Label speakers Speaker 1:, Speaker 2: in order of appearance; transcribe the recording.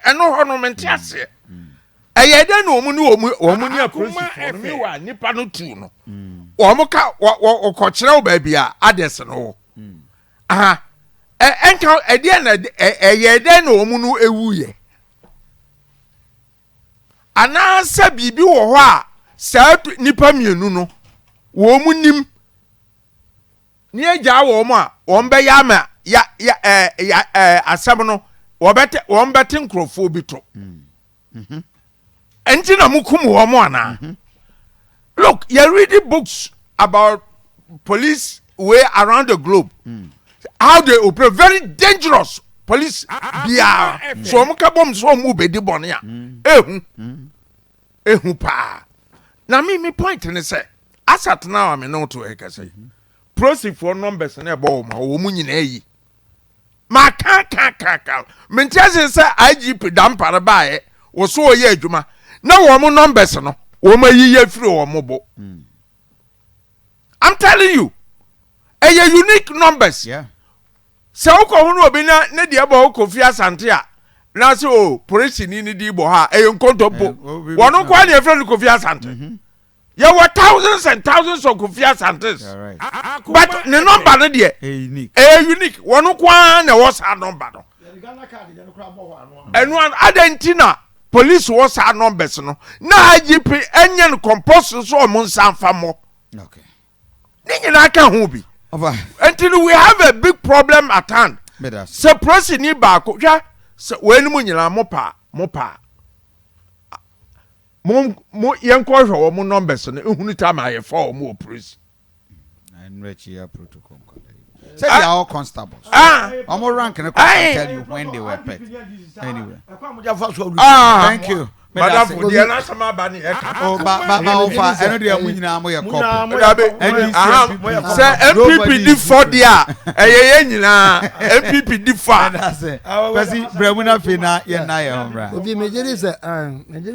Speaker 1: Ɛno hɔ no mente aseɛ. Ɛyɛ dɛn na wɔn ne wɔn ne apolisifoɔ no mewa nipa no tu no, wɔn ka wɔ wɔ wɔkɔkyerɛ wo baabi a others no wɔ aha. Ɛnka ɛdeɛ na ɛyɛ dɛn na wɔn no ewu yɛ, anaasɛ biribi wɔ hɔ a saa nipa mmienu no wɔn mu nim ne agyaa wɔn a wɔn bɛyɛ ama ya ya ɛɛ ya asɛm no wɔbɛte, wɔn bɛte nkurɔfoɔ bi to nti na mo kum wɔn anaa? Look, yɛ reading books about police way around the globe, how they operate, very dangerous police biara so wɔn ka bɔm so wɔn bɛdi bɔne a ehu ehu paa. Na mi point ne sɛ asatena a mi ne to ɛkɛsɛ yi, polisifoɔ numbers ne ɛbɔ wɔn a wɔn nyinaa yi maa ka ka ka ka mente ase sɛ IGP Dampare baayɛ wɔso wɔyɛ adwuma na wɔn numbers no wɔn ayi yɛ firi wɔn bo. I'm telling you, ɛyɛ unique numbers. Sɛ wokɔ ho no obi na ne deɛ bɔ wokɔ fi Asante a na sɛ o polisini ne di bɔ ha, ɛyɛ nkontompo. Wɔn nko ara na yɛfrɛ no Kofi Asante. Yɛwɔ thousands and thousands of Kofi Asantes, but ne number no deɛ ɛyɛ unique. Wɔn nko ara na ɛwɔ saa number no. Ɛno adan nti na police wɔ saa numbers no na IGP ɛnyɛ no compulsory so ɔmo nsa nfa mmɔ ne nyinaa ka ho bi. Nti no we have a big problem at hand sɛ polisini baako hwɛ sɛ wɔn anim nyinaa mo paa mo paa mo mo yɛn kɔ hwɛ wɔn numbers no ehunu time a yɛfa wɔn wɔ police.
Speaker 2: Say they are all constables.
Speaker 1: Ah.
Speaker 2: Omo rank no can tell you when they were picked. Anyway.
Speaker 1: Ah.
Speaker 2: Thank you.
Speaker 1: Madam, deɛ n'asɛm aba ne ɛka.
Speaker 2: Oh, ba ba ba ofa ɛno deɛ mo nyinaa mo yɛ kɔpɔ.
Speaker 1: Dabi, sɛ NPP di fɔ deɛ a, ɛyɛ yɛn nyinaa NPP di fɔ a.
Speaker 2: Pɛsi brɛmu na afei na yɛn na yɛn ho mra.
Speaker 3: Obi megye di sɛ megye